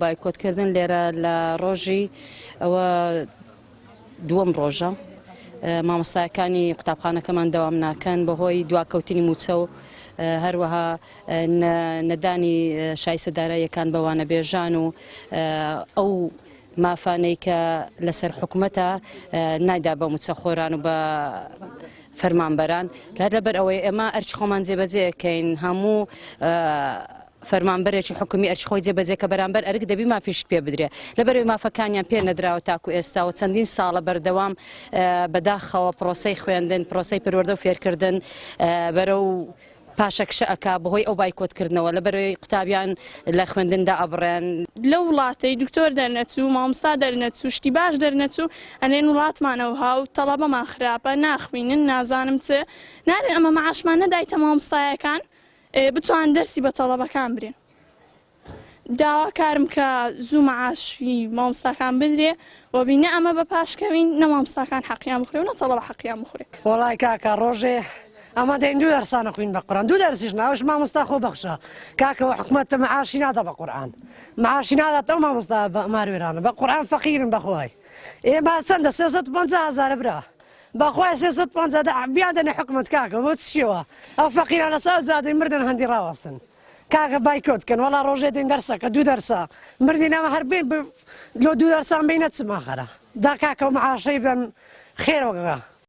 بایکۆتکردن لێرە لە ڕۆژی ئەوە دووەم ڕۆژە مامۆستایەکانی قوتابخانەکەمان دەوام ناکەن بەهۆی دواکەوتنی مووچە و هەروەها نەدانی شایستە داراییەکان بە وانەبێژان و ئەو مافانەی کە لەسەر حکومەتە نایدا بە مووچەخۆران و بە فەرمانبەران هەر لەبەر ئەوەی ئێمە ئەرکی خۆمان جێبەجێ کەین هەموو فەرمانبەرێکی حکومی ئەرکی خۆی جێبەجێ کە بەرامبەر ئەرک دەبی مافیشت پێ بدرێ لەبەرەوەی مافەکانیان پێ نەدراوە تاکو ئێستا و چەندین ساڵە بەردەوام بەداخەوە پرۆسەی خوێندن پرۆسەی پەروەردە و فێرکردن بەرەو پاشەکشە ئەکا بەهۆی ئەو بایکۆتکردنەوە لەبەرەوەی قوتابیان لە خوێندن دائەبڕێن. لەو وڵاتەی دکتۆر دەرنەچوو مامۆستا دەرنەچوو شتی باش دەرنەچوو ئەلێن وڵاتمان ئەوها و تەڵەبەمان خراپە ناخوینن نازانم چ نارێن ئەمە معاشمان نەدایتە مامۆستایەکان بتوان دەرسی بە تەڵەبەکان برێن داواکارم کە زوو معاشی مامۆستاکان بدرێ و بی نە ئەمە بە پاشکەوین نە مامۆستاکان حەقیان بخورێ و نە تەڵەبە حەقیان بخورێ. وەڵای کاکە ڕۆژێ ئەمە دەین دوو دەرسانە خوین بە قورئان دوو دەرسیش نا ئەوش مامۆستا خۆ بەخشە کاکە وە حکومەت معاشی نادا بە قورئان معاشی نادات ئەو مامۆستا بە ماروێرانە بە قورئان فەقیرن بەخوای ئێمە چەندە 350 هەزارە برا بەخوای 350 دە بیان دەنێ حکومەت کاکە بۆ چیەوە ئەو فەقیرانە چاو زادەی مردن هەندی ڕاوەستن کاکە بایکۆت کەن وەڵا ڕۆژێ دێن دەرسەکە دوو دەرسە مردین ئەمە هەر بێن لۆ دوو دەرسان بینە چما خەرە دا کاکە و معاشەی بەن خێرەوەگە.